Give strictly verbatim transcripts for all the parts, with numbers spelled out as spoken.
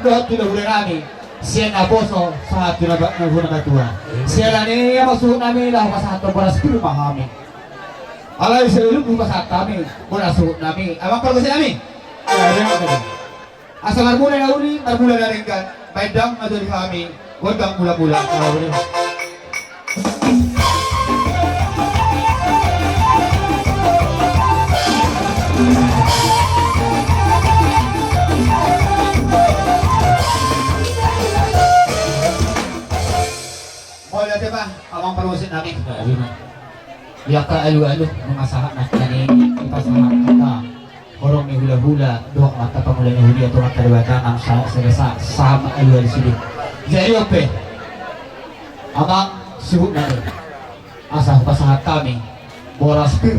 Dohot tu hulahula nami sian naposo sahat tu na, na, na matua. Sian i ma suhut nami laho pasahat boras pir ma hami. Alai sebelum pasahat hami boras suhut nami, amang pargonsi nami, asa marmula na uli, marmula na denggan, baen damang ma jolo di hami gondang mula-mula. Mauliate ma, amang pargonsi nami. Di angka alu-alu nunga sahat nangkin i dipasahat angka horong ni hulahula dohot ma angka pangula ni huria tu Amanta Debata nang sa, sa, sa, sahat ma alu-alu sude. Jadi on pe, amang suhut nami, asa hupasahat hami boras pir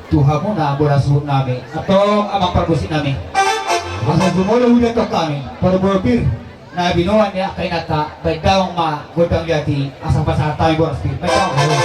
tu hamuna boras suhut nami, antong amang pargonsi nami, asa jumolo huida antong hami parbue pir na binoan ni angka inanta, baen damang ma gondang liat i asa pasahat hami boras pir. Baen damang ma.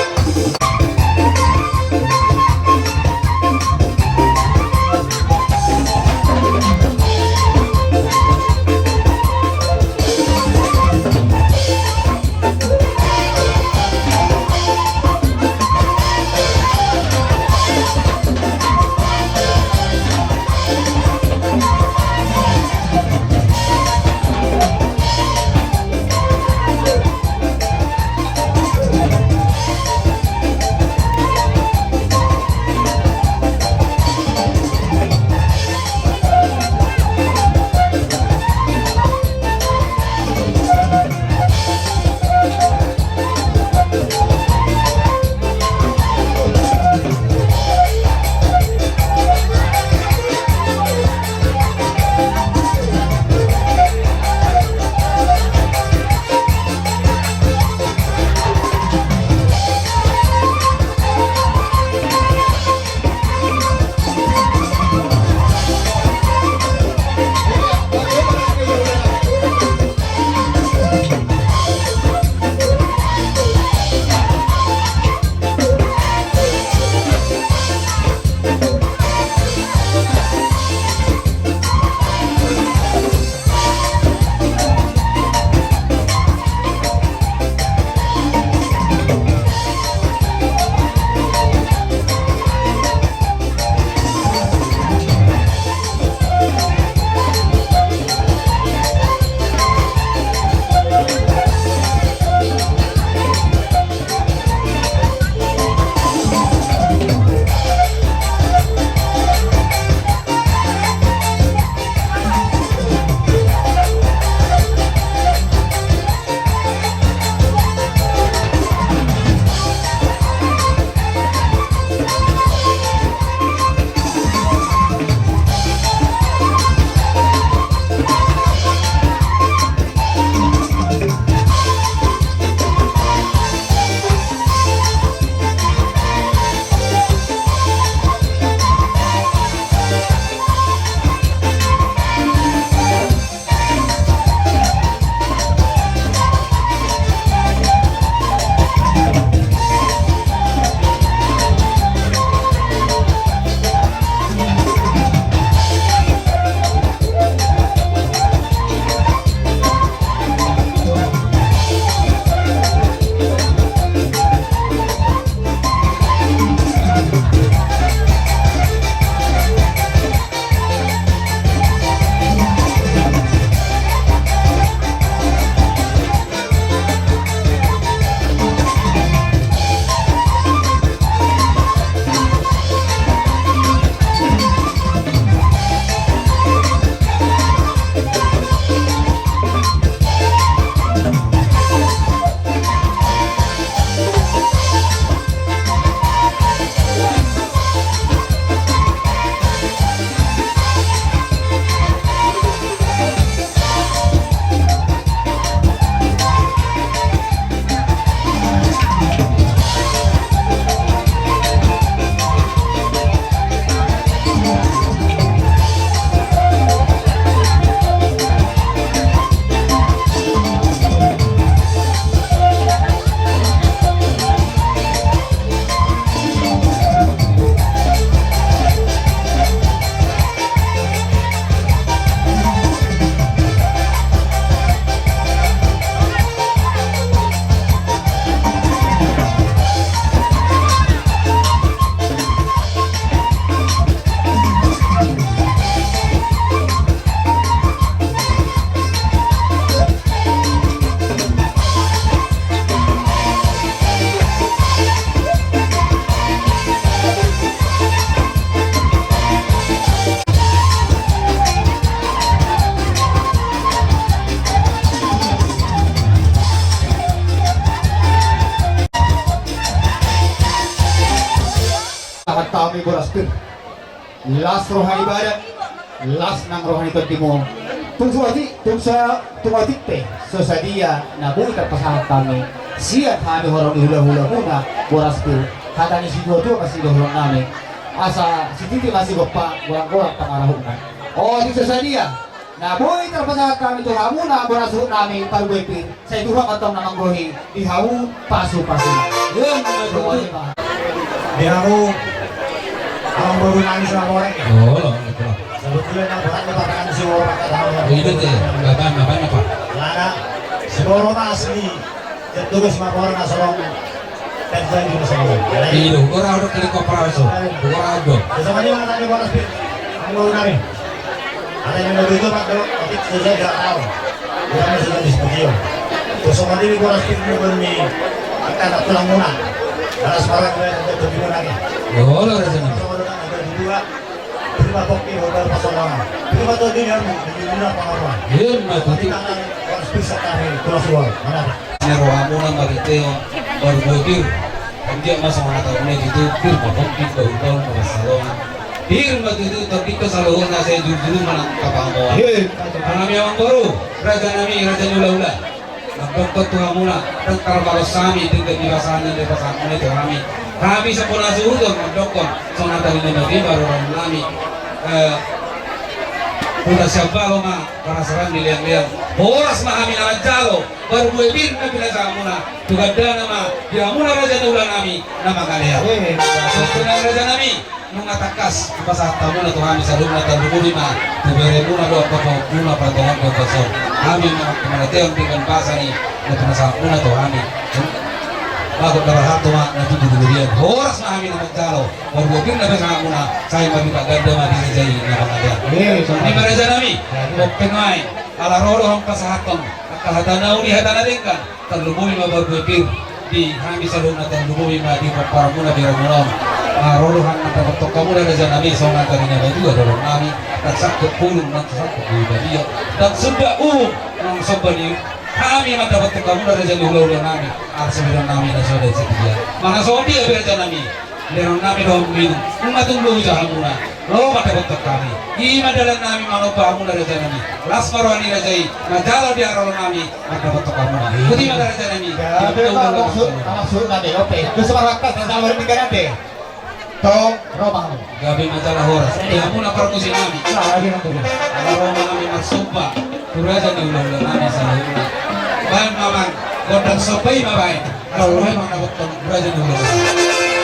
Boras pir. Las roha ni badan, las nang roha ni tondimu. Tung so otik, tung so, tung otik pe so sadia na boi tarpasahat hami sian hami horong ni hulahulamuna, boras pir. Hata ni situatua ma sidohononnami, asa sititi ma sigompa, golanggolang pangarahutna. Otik so sadia na boi tarpasahat hami tu hamuna, boras suhutnami, parbue pir. Sai Tuhan ma antong na manggohi di hamu pasupasu. Di hamu amangboru nami Simamore. Sebetulna na berat na patangan si Moro. Baen ma, baen ma, Pak. Alana si Moro ma asli Jaturu Simamore na sorong. Ido, ora ora kali koperasi. Ora ado. Sama dia mana tadi boras pir. Amangboru nami. Ada yang mau itu, Pak, dok. Tapi saya tidak tahu. Dia masih di studio. Terus sama dia boras pir ni. Akan tulang muna. Alas para gue ada tujuh lagi. Ora ora sana. Sama dengan ada dua. Terima kopi hotel Pasaman. Terima kasih yang di dunia apa-apa. Iya, Pak. Tapi tangan boras pir sekali. Terus uang. Mana? Ni rohamuna marhite on, parbue pir. Anggiat ma songon hata muna i tutu, pir ma pongki, bahulbahul ma pansalongan. Pir ma tutu, tapi tu saluhutna sai jurujuru ma nang hapangomoan. Hami amangboru, raja nami, raja ni hulahula. Mandokkon tu hamuna, ndang tarbalos hami, denggan ni pasahat ni pasahatmuna i tu hami. Hami sampulu na suhut on mandokkon, songon hata ni na badia baru nami. Eh, Huta Siambalo ma, parasaran ni leangleang. Horas ma hami na manjalo. Parbue pir na pinasahatmuna, tu gandana ma, di hamuna raja ni hulahulanami, na mangalean. Songon i ma rajanami, nunga tangkas, hupasahat hamuna tu hami saluhutna, tarlumobi ma, tu beremuna dohot pahomuna, partongon dohot parsaoran. Hami ma, marateon denggan basa ni, na pinasahatmuna tu hami. Bagot na marhalto ma, na tubu di huria. Horas ma hami na manjalo, parbue pir na pinasahatmuna, sai ma di gandana ma di raja i na mangalean. Songon i ma rajanami, bope nuaeng, ala ro do hamu pasahathon, angka hata na uli hata na denggan. Tarlumobi ma parbue pir di hami saluhutna, tarlumobi ma di pomparanmuna, beramuna on. Ro do hami mandapothon hamuna rajanami, songon hata ni na badia dohononnami, ndang sangkut bulung, ndang sangkut badia, ndang sumba uhum, ndang sumba ni hami mandapothon hamuna raja ni hulahulanami, asa beranami na so dainsadia. Manang songon dia be rajanami. Beranami dohot minum, nunga tung loja hamuna, ro mandapothon hami. I ma dalannami manomba hamuna rajanami. Las ma roha ni raja i, manjalo di haroronnami, mandapothon hamuna. Boti ma rajanami. Gabe ma maksud, maksudnami, ope. Terus marhakkas, na sama dengan ate. Tong, ro ma hamu. Gabe ma jala horas. Di hamuna parmusiknami. Ala ro ma hami marsomba. Tu raja ni hulahulanami saluhutna. Baen ma amang, gondang somba i ma baen. Asa ro ma mandapothon raja ni hulahulanami.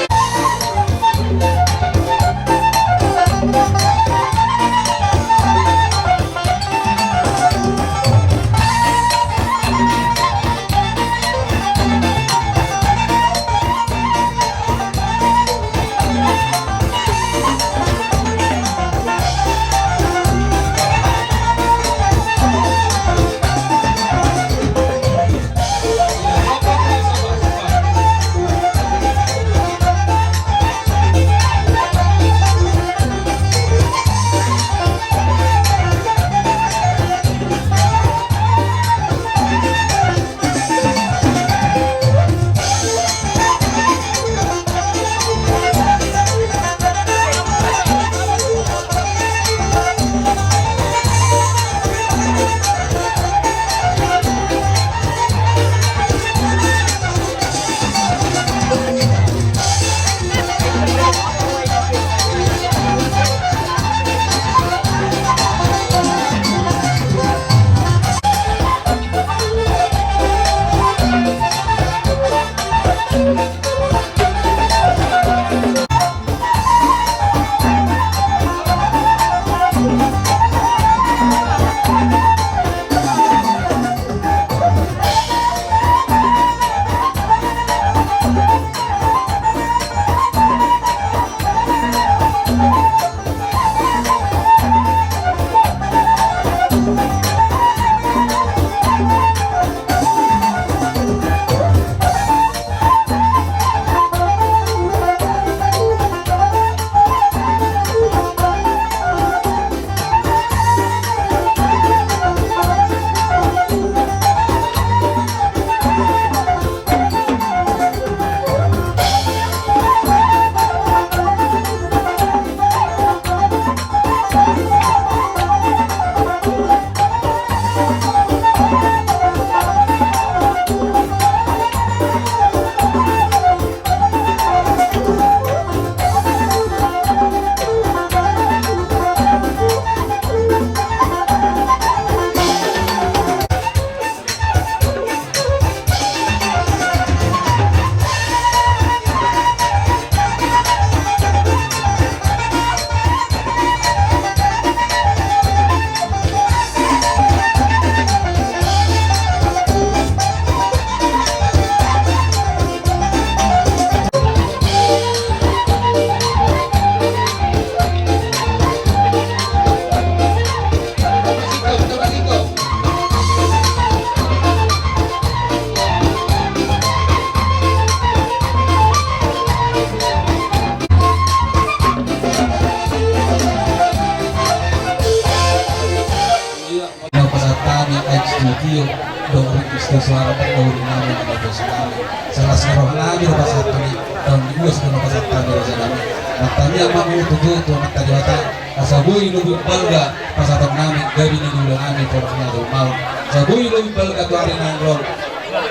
Dong ringkis do suara, dong uli nami, dong uli nami. Salas ni roha nami do pasahat nami, dong di ulas do pasahat nami, raja nami. Martangiang ma hamu tutu tu Amanta Debata, asa boi lobi balga pasahaton nami, gabe ni ulaon nami, porang na jolma on. Asa boi lobi balga tu ari na naeng ro,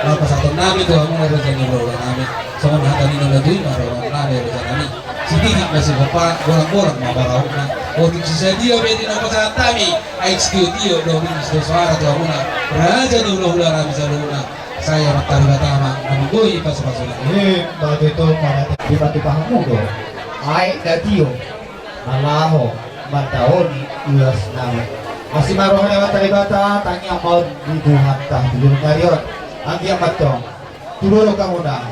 na pasahaton nami tu hamu, raja ni ulaon nami. Songon hata ni na lagu i ma roha nami, raja nami. Sititi ma sihopa, bolang-bolang ma baraokna. Otik sisadia be di na pasahat nami, aek sitio-tio do ringkis do suara tu hamuna, raja ni hula-hula nami saluhutna. Sai Amanta Debata ma na manggoi pasu-pasuna. Emma tutu, mauliate. Dipatupa hamu do aek na tio na laho mandaoni ulas nami. Asi ma roha ni Amanta Debata, tangiang ma on di Tuhanta tu joloan ni ari on. Anggiat ma antong tu dolok hamuna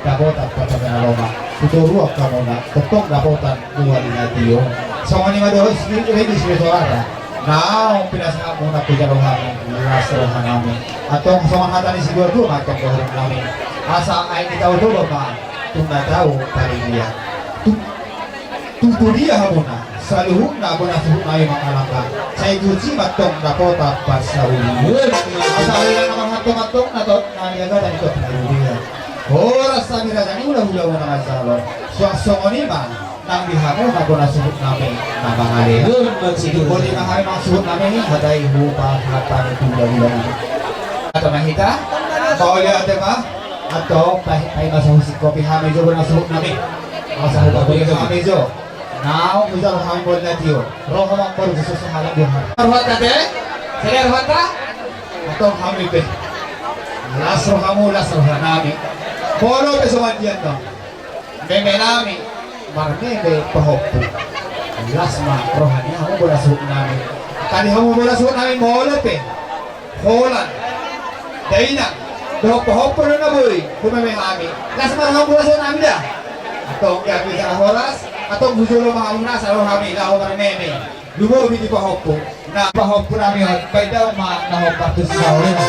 dapotan partingkian na lomak, tu toruan hamuna tongtong dapotan uali na tio. Songon i ma dohot si ringkis ni soara naung pinasahat muna tu joloan ni ari on, las roha nami. Antong songon hata ni sidua-dua ma antong dohonon nami. Asa aek ni tao Toba ma tung na tau paridia. Tu Tutu dia hamuna saluhutna bona suhut nami mangalangka, sai tusi ma antong dapotan parsaulian. Asa hela na marhatomaton na tot na niagatan i tot na rudia. Horas hami raja ni hula-hula na manjalo. Suang songon i ma nang di hamuna bona suhut nami na mangalehon. Boti ma hami nang suhut nami, hata i hupasahat hami tu hula-hula nami. Antong ma hita, mauliate ma. Antong paima sahusi kopi hami jo bona suhut nami. Asa hupaboa hami jo. Naung hujalo hami bona tio. Roha ma boru Jesus halak Tuhan. Rohanta te? Sada rohanta? Antong hami pe. Las rohamu, las roha nami. Molo pe songon dia antong meme nami marmeme pahompu, las ma roha ni hamu bona suhut nami. Tadi hamu bona suhut nami molo pe holan, dainang dohot pahompu do na boi humeme hami, las ma roha bona suhut nami da. Antong gabe jala horas, antong hujolo ma hamu na salo hami laho marmeme. Lumobi di pahompu. Na pahompu nami on, baen damang ma na hombar tu saoran.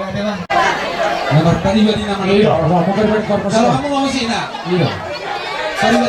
Nomor tadi berarti nama. Iya, orang mau kerja di korporat. Kalau kamu mau sih, nak. Iya. Kalau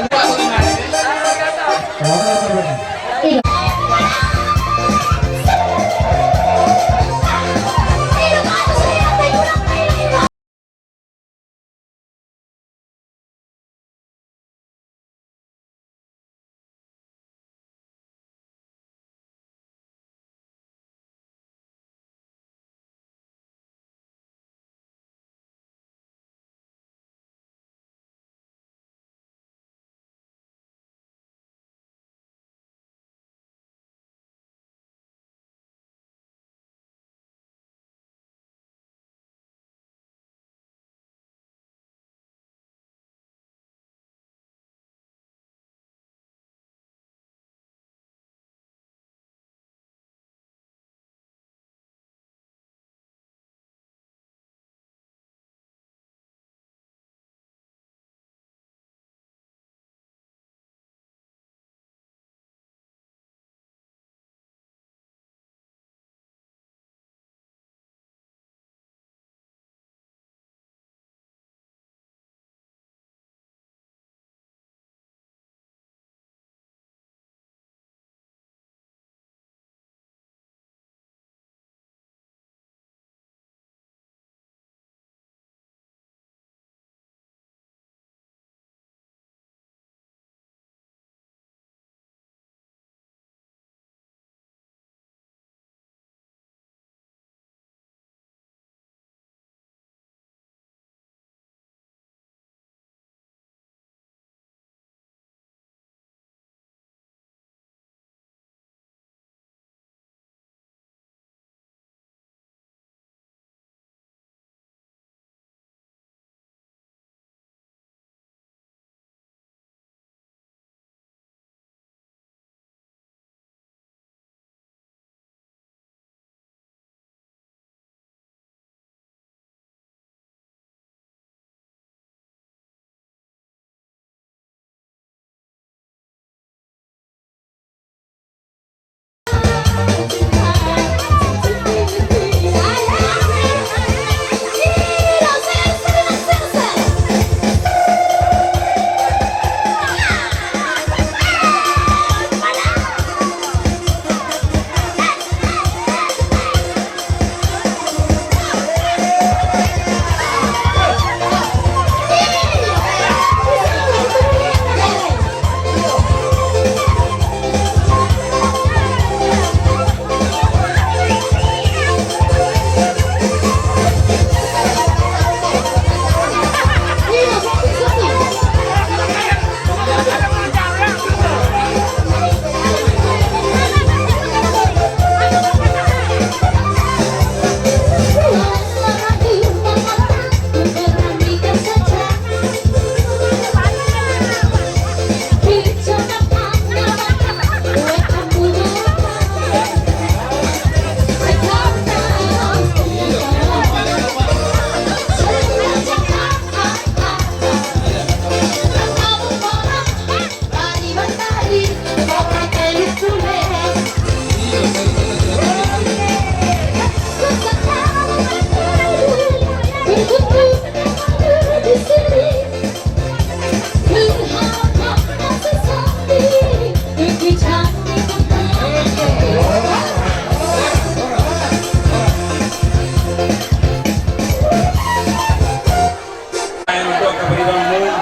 Untuk kepribadianmu,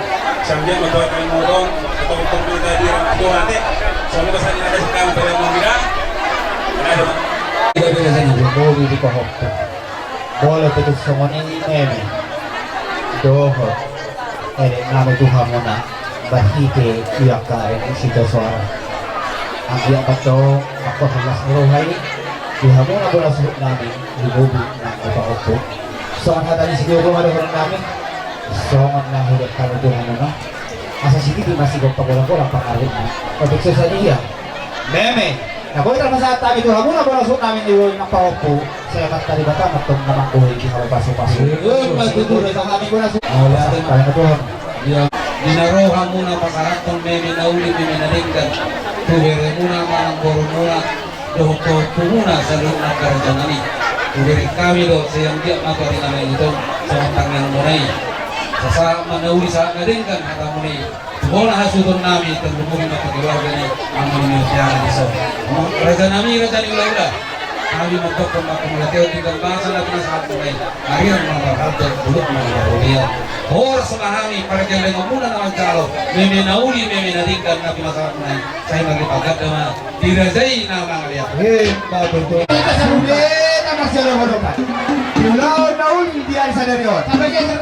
sambil membawa kamu ngomong, atau untuk minta di orang tua, nanti, soalnya pesan ada sekarang pada mau bilang, ada. Tidak beda dengan mobil di Pahompu. Molo tung songon i meme dohot elek nami tu hamuna, marhite i angka elek i sitio soara. Anggiat ma antong mangkorhon las ni roha i di hamuna bona suhut nami di mobil nang di Pahompu. Songon hata ni sidua boha dohonon nami, songon na hudok hami tu hamuna. Asa sititi ma sigompa, golang-golang pangarahutna. Otik so sadia. Meme, na boi tarpasahat hami tu hamuna bona suhut nami di mobil nang Pahompu. Sai Amanta Debata ma antong na manggohi di hamu pasu-pasu. Ima tutu. Hami bona suhut. Pasahat hami ma tu hamu. Ia, di na ro hamuna pasahathon meme na uli, meme na denggan tu beremuna manang borumuna dohot pahompumuna saluhutna angka raja nami. Hubereng hami do, sai anggiat ma tu ari na mangihut on songon tangiang muna i. Sahat ma na uli sahat na denggan hata muna i. Tu bona hasuhuton nami, tarlumobi ma tu keluarga ni amang ni Mutiara di son. Raja nami, raja ni hulahula. Hami mandokkon ma tu mauliate on di bangso na pinasahat muna i. Arian ma marhalto, dolok ma marrobean. Horas ma hami pargellengon muna na manjalo meme na uli, meme na denggan na pinasahat muna i. Sai marlipatganda ma di raja i na mangalean. Emma tutu. Sude na marsiolopolopan di ulaon na uli di ari sadari on.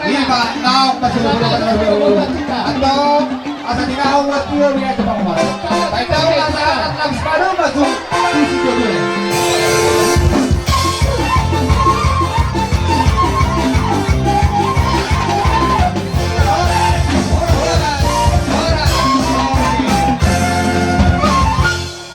Ima naung marsiolopolopan. Antong asa tinahon buat tio di atas pangomar. Baik, tahu asa anak na habis padu masuk di situ.